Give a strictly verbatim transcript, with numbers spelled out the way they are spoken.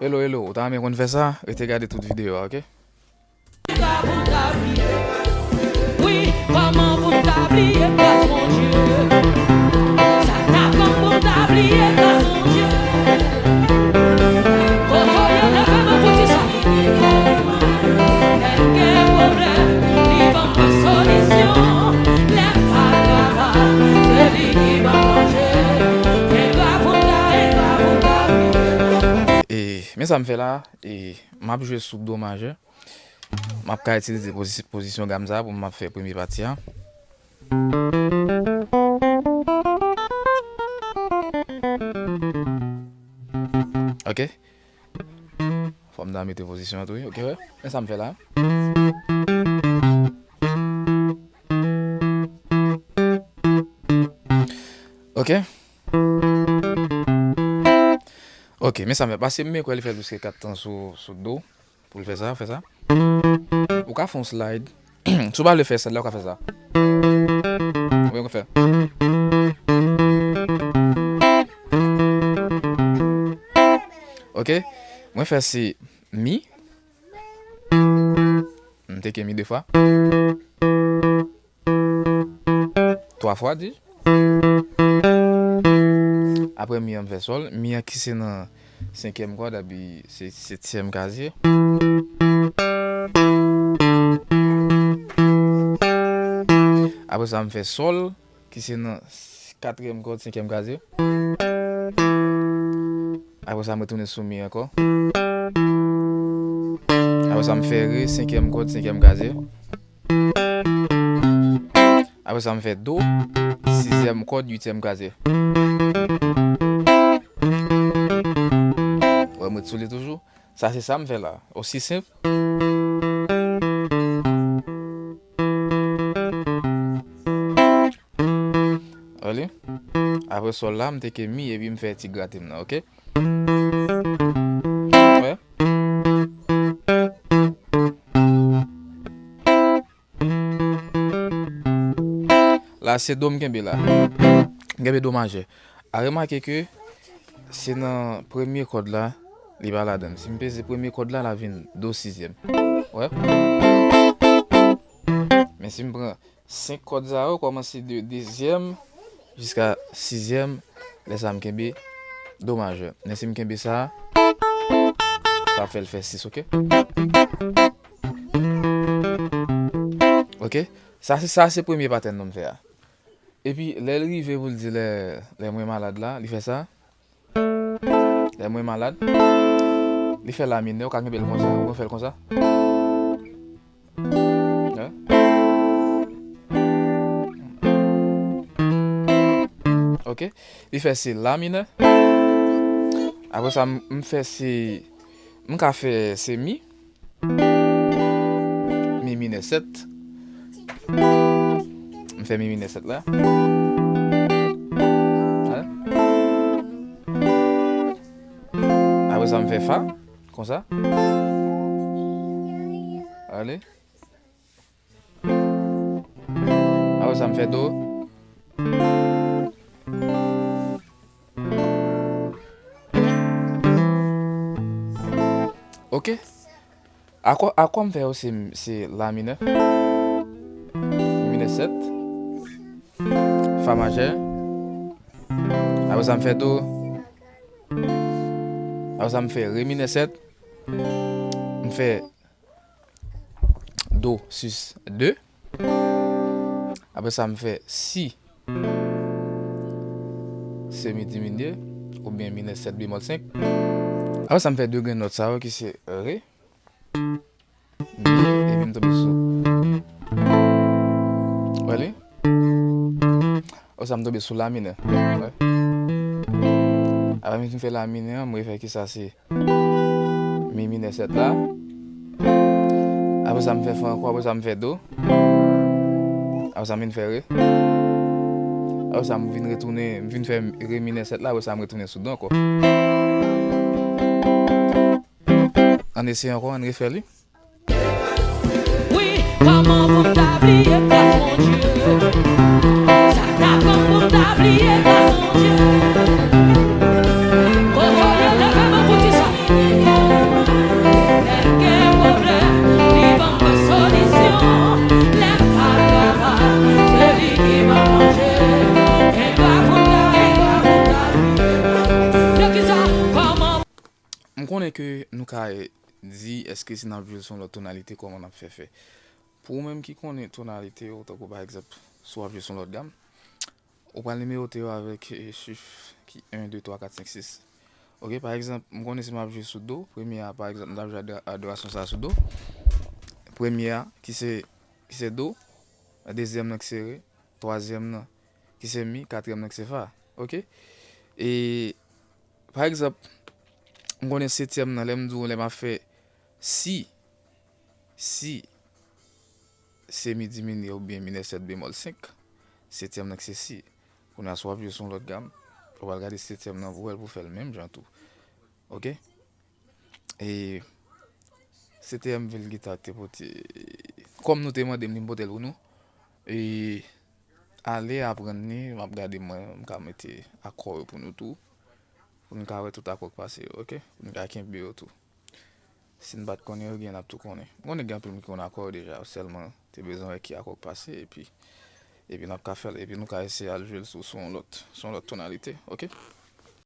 Hello, hello, ou ta renmen konn fè sa? Rete gade tout videyo a, oke? Wi, kòman pou m ta bliye gras Bondye? Sa ta pran pou m ta bliye gras Bondye? Kokoye, leve men pou di sa. Lè m gen pwoblèm, li ban mwen solisyon. Lè m pa kapab, se li ki ban manje. Engra pou m ta, engra pou m ta bliye. E, men sa m fè la, e, m ap jwe sou do majè. M ap ka itilize pozi-, pozisyon gam sa pou m ap fè premye pati a. Oke. Fò m ta mete pozisyon an tou, wi. Oke, wè. Men sa m fè la. Oke. Oke, men sa m fè. Pase m kwè li fè plis ke kat tan sou, sou do. Pou l fè sa, fè sa. Ou ka fè yon slide. Si w pa vle fè slide la, ou ka fè sa. Ou ka fè. Oke. Mwen fè se mi. M teke mi de fwa. Twa fwa, di. Apre mi an, m fè sòl. Mi an ki se nan senkyèm kòd, epi se setyèm kazye. Apre sa, m fè sòl, ki se nan katriyèm kòd, senkyèm kazye. Apre sa, m retounen sou mi ankò. Apre sa, m fè re, senkyèm kòd, senkyèm kazye. Apre sa, m fè do, sizyèm kòd, uityèm kazye. Wè, m ret sou li toujou. Sa se sa m fè la. Osi senp. Wè li? Apre sòl la, m teke mi epi m fè ti grate m nan, oke? Wè? La, se do m kenbe la. M kenbe do majè. A remake ke se nan premye kòd la, li pa ladan l. Si m peze premye kòd la, l ap vin do sizyèm. Wè? Men si m pran senk kòd sa yo, kòmanse de dezyèm jiska sizyèm, lè sa a m kenbe do majè. Men si m kenbe sa, sa fè l fè sis, oke? Oke? Sa se, sa se premye patèn nou m fè a. Epi, lè l rive pou l di lè, lè mwen malad la, li fè sa. Lè mwen malad, li fè la minè, ou ka kenbe l konsa, ou fè l konsa. Hein? Oke. Li fè se la minè. Apre sa, m, m fè se, m ka fè se mi. Mi minè sèt. M fè mi minè sèt la. Hein? Apre sa, m fè fa. Konsa. Ale. Apre sa, m fè do. Oke. Akò, akò m fè yo se, se la minè. Mi minè sèt. Fa majè. Apre sa, m fè do. Apre sa, m fè re minè sèt. M fè do sis de. Apre sa, m fè si semi diminye, oubyen minè sèt bemòl senk. Apre sa, m fè de grenn nòt sa yo ki se re, mi, epi m tonbe sou. Wè li? Apre sa, m tonbe sou la minè. Wè. Apre m fin fè la minè an, m refè ki sa se mi minè sèt la. Apre sa, m fè fa ankò, apre sa, m fè do. Apre sa, m vin fè re. Apre sa, m vin retounen, m vin fè re minè sèt la, apre sa, m retounen sou do ankò. Ann eseye ankò, ann refè li. Wi, kòman pou m ta bliye gras Bondye? Sa ta pran pou m ta bliye gras Bondye? Kokoye, leve men pou di sa. M konnen ke nou ka di, èske si n ap jwe l sou yon lòt tonalite, kòman n ap fè fè. Pou ou menm ki konnen tonalite yo, tankou pa egzanp, si w ap jwe sou yon lòt gam, ou pral nimewote yo avèk eh, chif ki en, de, twa, kat, senk, sis. Ok, pa egzanp, m konnen si m ap jwe sou do, premye a, pa egzanp, m t ap jwe adorasyon sa sou do. Premye a, ki se, ki se do, dezyèm nan ki se re, twazyèm nan ki se mi, katriyèm nan ki se fa. Ok? E, pa egzanp, m konnen setyèm nan, lè m di w, lè m ap fè si, si, se mi diminye oubyen minè sèt bemòl senk, setyèm nan ki se si. Kounye a, si w ap jwe sou yon lòt gam, ou pral gade setyèm nan pou w wè l pou fè l menm jan tou. Ok? E setyèm vil gita te pote, kòm nou te mande m li m pote l pou nou. E ale aprann li, m ap gade mwen, m ka mete akò yo pou nou tou. Pou nou ka wè tout akò k pase yo, ok? Pou nou ka kenbe yo tou. Si n pa t konnen yo, gen n ap tou konnen. M konnen gen anpil moun ki konn akò yo deja, sèlman te bezwen wè ki akò k pase, epi, epi n ap ka fè l, epi nou ka eseye al jwe l sou, sou yon lòt, sou yon lòt tonalite, ok?